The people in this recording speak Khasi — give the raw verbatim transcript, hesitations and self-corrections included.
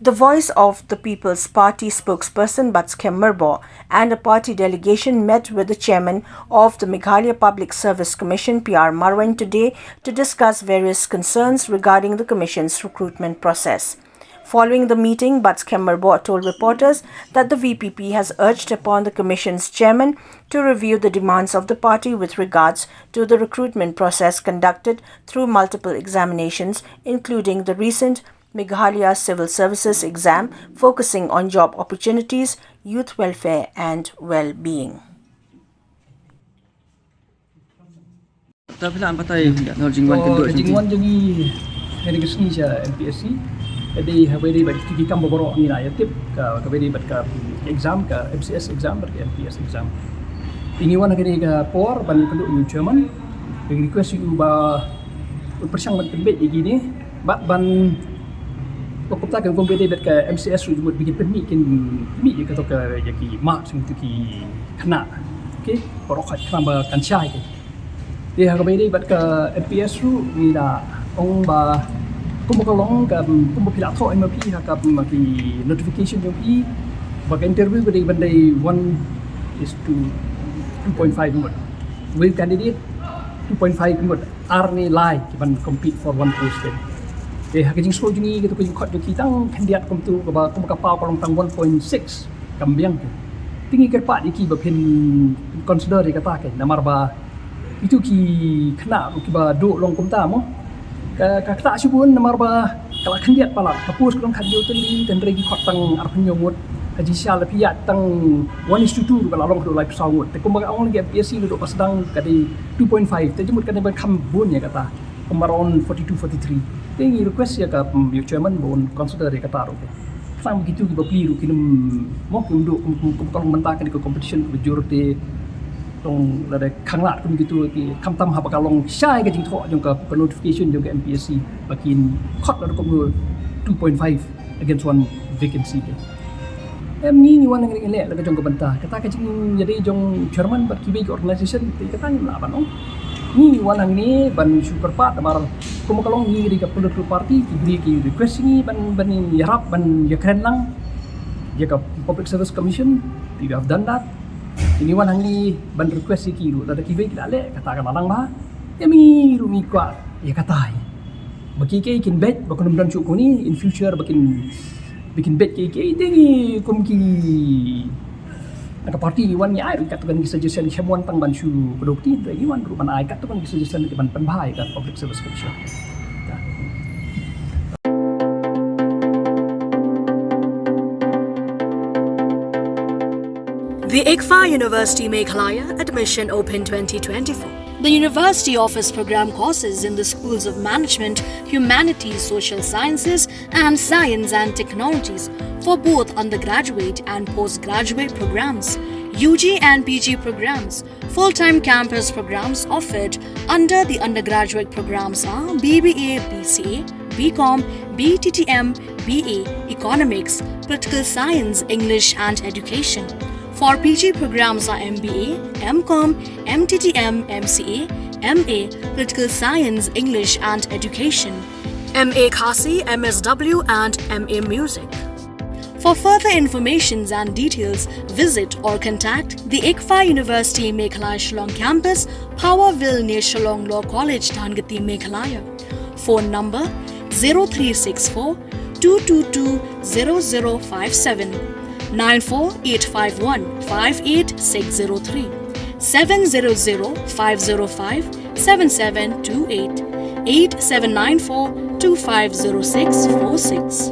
The Voice of the People's Party spokesperson Batskhem Myrboh and a party delegation met with the chairman of the Meghalaya Public Service Commission, P R Marwein, today to discuss various concerns regarding the commission's recruitment process. Following the meeting, Batskhem Myrboh told reporters that the V P P has urged upon the commission's chairman to review the demands of the party with regards to the recruitment process conducted through multiple examinations, including the recent Meghalaya Civil Services exam, focusing on job opportunities, youth welfare, and well-being. Ta phi lah ban batai ïa ka jingwan kynduh jong phi. Jingwan jong ngi ha kane ka sngi sha M P S C ka dei ha kaba ïadei bad ki kam baroh ngi la ïa tip, ka kaba ïadei bad ka exam, ka M C S exam bad ka M P S exam. Ngi wan ha kane ka por ban ïakynduh ïa u chairman, ngi request ïa u ba un pyrshang ban pynbeit ïa kine bad ban, kumta kan kum ba ïadei bad ka M C S ruh jingmut ba kin pynmih, kin mih ïa kato ka, ïa ki marks jong kito ki khynnah. Okay, baroh khoit khnang ba kan shai ki. Te ha kaba ïadei bad ka M P S ruh ngi la ong ba kumba ka long ka, kumba phi la thoh ma phi ha ka, ma ki notification jong phi ba ka interview ka dei ban dei one is to two point five ngut. Male candidate two point five ngut. Ar ne lai ki ban compete for one post. Te ha ka jingsngew jong ngi, kato ka jingkhot jong ki tang khyndiat kumto, kaba kumba ka paw ka long tang one point six, kam biang ki. Te ngi kyrpad ïa ki ba phin consider ïa kata, namar ba ito ki khynnah ruh kiba duh long kumta mo, ka, ka ktah shibun namar ba ka la khyndiat palat, ka post ka long khathynñiew tylli, hynrei ki khot tang arphew hynñiew ngut. Ha jingshisha lada phi ïaid tang one is to two ruh ka la long haduh laiphew saw ngut. Te kumba ka ong lagi M P S C ka duh ba sdang ka dei two point five, te jingmut ka dei ban kham bun ïa kata, kumba around forty-two, forty-three. Te ngi request ïa ka, mm, ïa u chairman ba un consider ïa kata ruh. Tang ba kito ki bapli ruh kin ym, mo, kin ym duh kum, kum, kum ka long mynta kane ka competition kaba jur, te tang lada khanglad kum kito ki, khamtam haba ka long shai ka jingthoh jong ka, ka notification jong ka M P S C ba kin khot lada kumno two point five against one vacancy. Te em, ngi, ngi wan hangne ngi leh la ka jong ka bynta, kata ka jingïadei jong chairman bad kiwei ki organisation, te kata ngim lah ban ong. Ngi wan hangne ban shu kyrpad namar kumba ka long ngi dei ka political party, ki briew ki request ngi ban, ban ïarap, ban ïakren lang ïa ka Public Service Commission. We have done that. Ngi wan hangne ban request ïa ki ruh, lada kiwei ki la leh, kata ka la lang bha. Te em, ngi ruh ngi kwah ïa kata hi. Ba kiei kiei kin beit, ba kan ym don shuh kumne in future, ba kin, ba kin beit kiei kiei. Te ngi kum ki, na ka party ngi wan ngi ai ruh katto katne ki suggestion, ngi shem wan tang ban shu kdew kti, te ngi wan ruh ban ai katto katne ki suggestion ki ban pynbha ïa ka Public Service Commission. The ICFAI University Meghalaya, admission open twenty twenty-four. The university offers program courses in the schools of management, humanities, social sciences, and science and technologies for both undergraduate and postgraduate programs, U G and P G programs. Full-time campus programs offered under the undergraduate programs are B B A, B C A, B Com, B T T M, B A, Economics, Political Science, English and Education. For P G programs are M B A, M Com, M T T M, M C A, M A, Political Science, English and Education, M A Khasi, M S W and M A Music. For further informations and details, visit or contact the ICFAI University Meghalaya Shillong Campus, Power Ville near Shillong Law College, Dhangati, Meghalaya. Phone number zero three six four two two two zero zero five seven, nine four eight five one five eight six zero three, seven zero zero five zero five seven seven two eight, eight seven nine four two five zero six four six.